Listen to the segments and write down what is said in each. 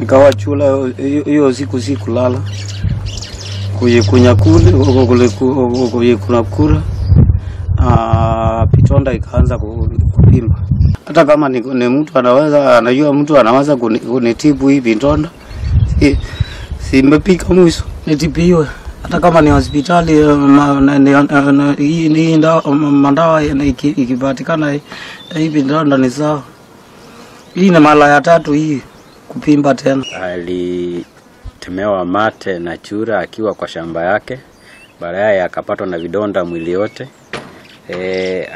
Nikawa chula hiyo siku sikulala. Kuyikunyakura pitonda ikaanza kupimba. Hata kama ni mtu anaweza, anajua mtu anaweza kunitibu hii pitonda. Simepika mwisho nitibiwe. Hata kama ni hospitali hii madawa ikipatikana hii vidonda ni sawa. Hii ni mara ya tatu hii kupimba tena. Alitemewa mate na chura akiwa kwa shamba yake. Baadaye akapatwa na vidonda mwili yote.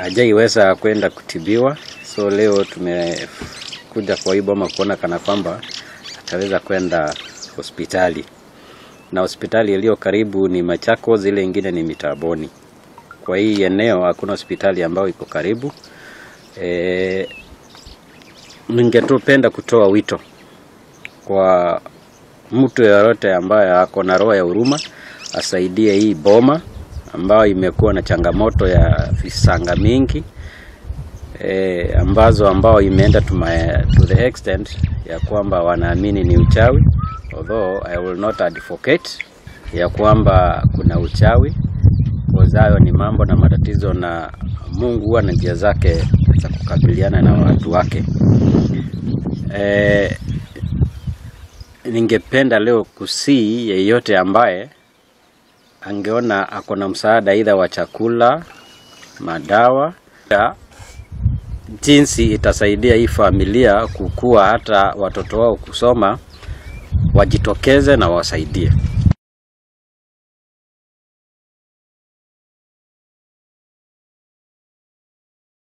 Hajaiweza kwenda kutibiwa. So leo tumekuja kwa hii boma kuona kana kwamba ataweza kwenda hospitali. Na hospitali iliyo karibu ni Machakos, ile ingine ni Mitaboni. Kwa hii eneo hakuna hospitali ambayo iko karibu. Ningetupenda kutoa wito kwa mtu yeyote ambaye ako na roho ya huruma asaidie hii boma ambayo imekuwa na changamoto ya visanga mingi, ambazo ambao imeenda to the extent ya kwamba wanaamini ni uchawi. Although I will not advocate ya kwamba kuna uchawi, kwa ni mambo na matatizo, na Mungu huwa na njia zake za kukabiliana na watu wake. Ningependa leo kusii yeyote ambaye angeona ako na msaada aidha wa chakula, madawa, ya jinsi itasaidia hii familia kukua, hata watoto wao kusoma, wajitokeze na wasaidie.